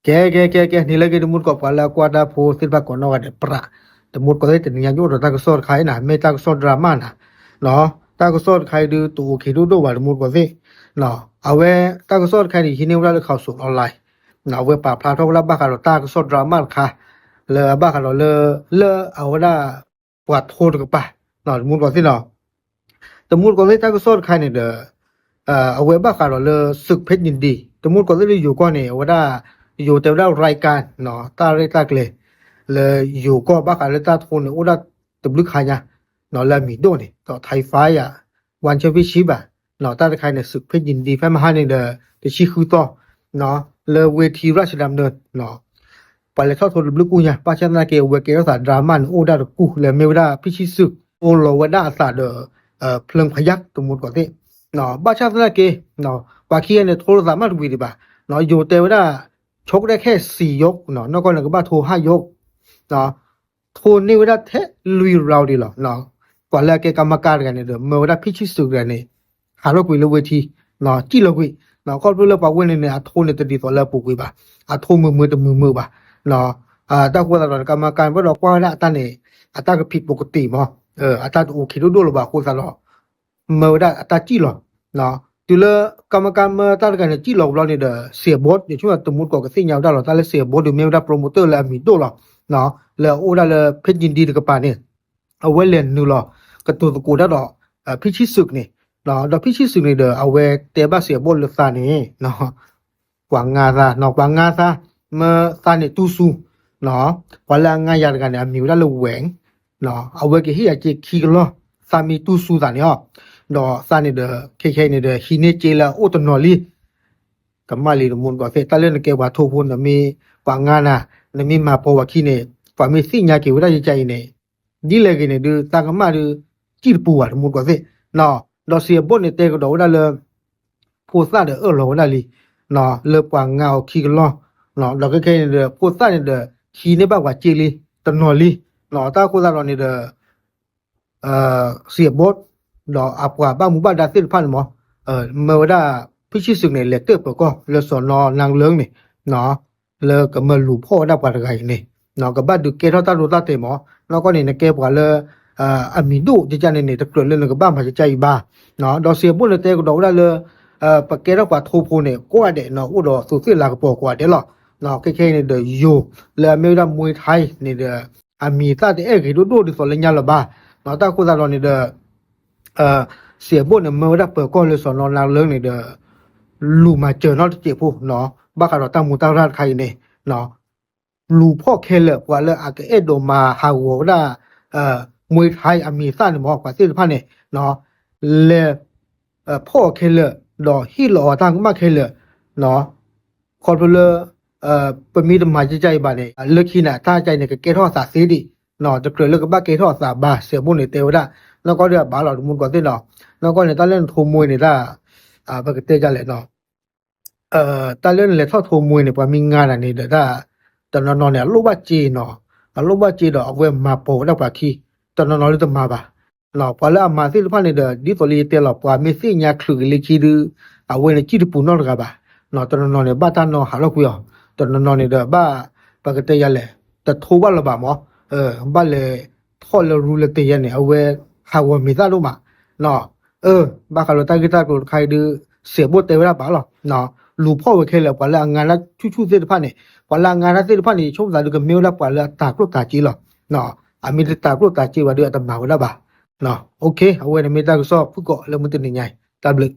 ကဲ ကဲ ကဲ ကဲ န့ၣ်လၢက့ၤ တမူတကိး ပှၤလၢအကွၢ်တၢ်ဖိသ့ၣ်တဖၣ်ကိးနီၢ်ဂၤဒဲး ပြး တမူတကိးသ့ၣ် တနံၤညါ ယအိၣ်ဒီးတၢ်ကစီၣ်တခါအံၤန့ၣ် မ့ၢ်တၢ်ကစီၣ် drama န့ၣ် တၢ်ကစီၣ်တခါအံၤဒုး တအိၣ်ခ့ဒိၣ်ဒိၣ်ဘၣ် တမူတကိးသ့ၣ် အဝဲ တၢ်ကစီၣ်တခါအံၤန့ၣ် ဟံးန့ၢ်ဝဲဒၣ်လၢ Khaosod Online အဝဲပာ်ဖျါထီၣ်ဝဲဒၣ်ဘၣ်ဃးဒီးတၢ်ကစီၣ် drama တခါ လၢအဘၣ်ဃးဒီးလၢ လၢအဝဲဒၣ် ပှၤထိတကပၤ တမူတကိးသ့ၣ်န့ၣ် တမူတကိးသ့ၣ် တၢ်ကစီၣ်တခါန့ၣ်ဒီး အဝဲဘၣ်ဃးဒီးလၢ စူးဖ့းယံၤဒံ တမူတကိးသ့ၣ်လၢယိၤကီၢ်န့ၣ် အဝဲဒၣ် ယိၤတဲဝဲဒၣ် ရံကၣ် တၢ်ရဲၣ်တၢ်ကျဲၤ လၢယိၤကီၢ်ဘၣ်ဃးလၢတၢ်ထိန့ၣ် အိၣ်ဒၣ်တဘျုးခါညါ လၢအမံၤဒိၣ်န့ၣ် ဒီး Thai Fight ဧါ One Championship ဘၣ် တၢ်တခါန့ၣ် စူးဖ့းယံၤဒံ ဖဲမဟါန့ၣ်ဒီး တဆံဃုသီ လၢဝ့ၢ်ထံရၢ်ၡဒၣ်မနၢၣ် ပှၤလဲၤထီၣ်ထိတဘျုးကူၣ်ညါ ဘၣ်ဆၣ်သနာ်က့ အဝဲကဲထီၣ်သး drama န့ၣ် အိၣ်ဒၣ်တကူၣ်လၢမ့ၢ်ဝဲဒၣ် ဖံဆံစုး ထိလီၤဝဲဒၣ်အသးဒီး ဖျၢၣ်ဖယၢၣ် တမူတကိးသ့ၣ် ဘၣ်ဆၣ်သနာ်က့ ပှၤခံဂၤန့ၣ် ထိလိာ်သးမးတဝံၤဒံးဘၣ် ယိၤတဲဝဲဒၣ် ဆိကတၢၢ်ခဲစံယိး နီၢ်ကီၢ်န့ၣ် ကဘၣ်ထိဟါယိး ထိန့ၢ်ဝဲဒၣ်ထဲလွံၢ် round ဒံးလီၤ ပှၤလၢအကဲ ကမကၣ် တဂၤန့ၣ်ဒီး မၢဝဲဒၣ် ဖံဆံစုး တဂၤန့ၣ် ဟးထီၣ်ကွံာ်လၢဝ့ၢ်ထံ စံၣ်လီၤကွံာ် ခီဖျိလၢပှၤဝဲန့ၣ်န့ၣ် အထိန့ၣ်တဒ်သိးလၢအပူၤကွံာ်ဘၣ် အထိမုာ်မုာ်တမုာ်မုာ်ဘၣ် တၢ်ဃိသးဒီး ကမကၣ် ဘၣ်ဒီးကွၢ်ဝဲဒၣ်အတၢ်န့ၣ် အတၢ်ကဖံးပကတံၢ်မး အတၢ်တအိၣ်ခ့ဒိၣ်ဒိၣ်လၢၤဘၣ်အဃိသတးဒီး မၢဝဲဒၣ်အတၢ်စံၣ်လီၤ တုၤလၢ ကမကၣ် မၢတၢ်တဂၤန့ၣ် စံၣ်လီၤဘျီန့ၣ်ဒီး စံးဘိး ယဆိကမိၣ် တမူတကိးကသ့ၣ်ညါဝဲဒၣ်လီၤ တၢ်လၢစံးဘိးဒုးမ့ၢ်ဝဲဒၣ် promoter လၢအမံၤဒိၣ်လီၤ လၢအအိၣ်ဒၣ်လၢ ဖ့းယံၤဒံ တကပၤန့ၣ် အဝဲလဲၤနုာ်လီၤ ကတိၤသကိးတၢ်ဒီး ဖံဆံစုး န့ၣ် ဒီး ဖံဆံစုး န့ၣ်ဒီး အဝဲတဲဘၣ်စံးဘိးလၢသးန့ၣ် ပှၤငါသး ပှၤငါသး မၢသးန့ၣ်တူၢ်စူၤ ပှၤလၢအငါယၤတဂၤန့ၣ် အမံၤဝဲဒၣ်လၢ ဝဲၣ် အဝဲကဟ့ၣ်ယၤစ့ခံကလီၢ် သးမ့ၢ်တူၢ်စူၤသးန့ၣ်အီၤ ဒီးသးန့ၣ်ဒီး ခဲခဲအံၤန့ၣ်ဒီး ဟံးန့ၢ်စ့လၢအအိၣ်တနီၤလံ ကမၣ်လံ တမူတကိးသ့ၣ် တၢ်လၢနကဲပှၤထိဖိ နမ့ၢ်ပှၤငါနၤ နမ့ၢ်မၤပိာ်ဝဲခံန့ၣ် ပှၤမ့ၢ်သ့ၣ်ညါက့ၤဝဲဒၣ်ယကါအံၤန့ၣ် ဒ်လဲၣ်ဂ့ၤန့ၣ်ဒုး သးကမၣ်ဒုး စံၣ်တပူၤဘၣ် တမူတကိးသ့ၣ် ဒီးစံးဘိးန့ၣ် တဲကဒီးဝဲဒၣ်လၢ ဖိသၣ်ဒီးအၢၣ်လီၤဝဲဒၣ်လံ လၢပှၤငါအီၤခံကလီၢ် ဒီးခဲခဲအံၤန့ၣ်ဒီး ဖိသၣ်န့ၣ်ဒီး ဟံးန့ၢ်ဘၣ်ပှၤစ့လံ တနီၤလံ တၢ်ဃိသတးဒီးန့ၣ်ဒီး စံးဘိး ဒီးအပှၤဘၣ်မူဘၣ်ဒါသ့ၣ်တဖၣ်န့ၣ်မး မၢဝဲဒၣ် ဖံဆံစုး န့ၣ် လဲၤတၢၣ်ပၢၤကီၢ်လၢစီၤနီၤနါလၢန့ၣ် လၢကမၢလူၤဖီၣ်ဝဲဒၣ်ပှၤတဂၤအံၤန့ၣ် ကဘၣ်ဒုးကဲထီၣ်တၢ်ဒိတၢ်တဲာ်မး နီၢ်ကီၢ်န့ၣ် နကဲပှၤလၢ အမံၤဒိၣ်ကကန့ၣ်န့ၣ် တကြၢးလၢနကဘၣ်မၤကကါအံၤဘၣ် ဒီးစံးဘိးန့ၣ်တဲကဒီးဝဲဒၣ်လၢ ပကဲထီၣ်ပှၤထိဖိန့ၣ် ကိးဂၤဒဲးန့ၣ် အိၣ်ဒီးသူးသ့ၣ်လၤကပီၤကိးဂၤဒဲးလီၤ ခဲခဲအံၤန့ၣ်ဒီးယိၤ လၢအမ့ၢ်ဝဲဒၣ် Muay Thai န့ၣ်ဒီး အမံၤသၣ်တအဲၣ်ဂ့ၤဒိၣ်ဒိၣ်ဒ်သိးလၢညါလၢၤဘၣ် တၢ်ဃိသတးဒီးန့ၣ်ဒီး စံးဘိးန့ၣ် မၢဝဲဒၣ်ပၢၤကီၢ်လၢစီၤနီၤနါလၢန့ၣ်ဒီး လူၤမၤစၢၤနီတစဲးဖိ ဘၣ်ဃးဒီးတၢ်မူတၢ်ရၢ်တခါအံၤန့ၣ် လူၤဖီၣ်ခဲလၢာ် ပှၤလၢအကအဲၣ်ဒိးမၤဟးဂီၤဝဲဒၣ် Muay Thai အမံၤသၣ်န့ၣ်မး ပှၤသ့ၣ်တဖၣ်န့ၣ် လဲၤ ဖီၣ်အီၤခဲလၢာ် ဒီးဟ့ၣ်လီၤအီၤတၢ်ကမၣ်ခဲလၢာ် ခီဖျိလၢ ပမ့ၢ်တမၤကကါအံၤဘၣ်န့ၣ် လၢခံန့ၣ် တၢ်ကါအံၤန့ၣ် ကကဲထီၣ်အသးသ့ဒံး တကြၢးလၢကဘၣ်ကဲထီၣ်အသးဘၣ် စံးဘိးန့ၣ်တဲဝဲဒၣ် နီၢ်ကီၢ်ဒုးအဘၣ်လီၤ တမူတကိးသ့ၣ်နီၤ နီၢ်ကီၢ်န့ၣ် တၢ်လၢနထိမှွဲန့ၣ် တၢ် ပကတဲဒ်လဲၣ်နီၤ တၢ်လၢနလဲၤထီၣ်ထိမှွဲန့ၣ် ပှၤမ့ၢ်ငါတၢ်န့ၣ်ဒီး တၢ် တနီၤနီၤန့ၣ် အလိၣ်ဘၣ်စ့နီၤ အလိၣ်ဘၣ်စ့ဒီး အဝဲမၤပိာ်ဝဲဒၣ်ပှၤခံ တနီၤနီၤလၢတမၤဘၣ် ပှၤလၢအမၤသ့ၣ်တဖၣ်န့ၣ်ဒီး ဒ်သိးလၢယတဲလီၤ ပှၤမ့ၢ်သ့ၣ်ညါချုးက့ၤလၢခံဒုး အဝဲန့ၣ်စံၣ်တပူၤနီတဂၤဘၣ် တနီၤနီၤန့ၣ် ဘၣ်တၢ်နီၤဟးထီၣ်ကွံာ်အီၤ တနီၤနီၤန့ၣ်ဒီး ဘၣ် ပကတဲယၤလဲၣ် တထိဘၣ်လၢၤဘၣ်မး ဘၣ်လဲၤထီၣ်လၢရူလၢတယဲၢ်န့ၣ် အဝဲဟးဂီၤမံၤသၣ်ဒိၣ်မး အၢ ဘၣ်ဃးလၢတၢ်ဂ့ၢ်တၢ်ကျိၤတခါအံၤဒုး စံးဘိးတဲဝဲဒၣ်ဘၣ်လီၤ လူၤဖီၣ်ဝဲခဲလၢာ် ပှၤလၢအငါတၢ်ဆူၣ်ဆူၣ်သ့ၣ်တဖၣ်န့ၣ် ပှၤလၢအငါတၢ်သ့ၣ်တဖၣ်န့ၣ် ယဆိကမိၣ်သးဒုးကမ့ၢ်ဝဲဒၣ်ပှၤလၢအတၤကျိၣ်တၤစ့လီၤ အမ့ၢ်တတၤကျိၣ်တၤစ့ဘၣ်ဒုး အတမၤဝဲဒၣ်ဘၣ် အဝဲန့ၣ်မ့ၢ်တၢ်ကစီၣ်ဖုၣ်ကိာ်လၢမုၢ်တနံၤညါအံၤ တၢ်ဘျုး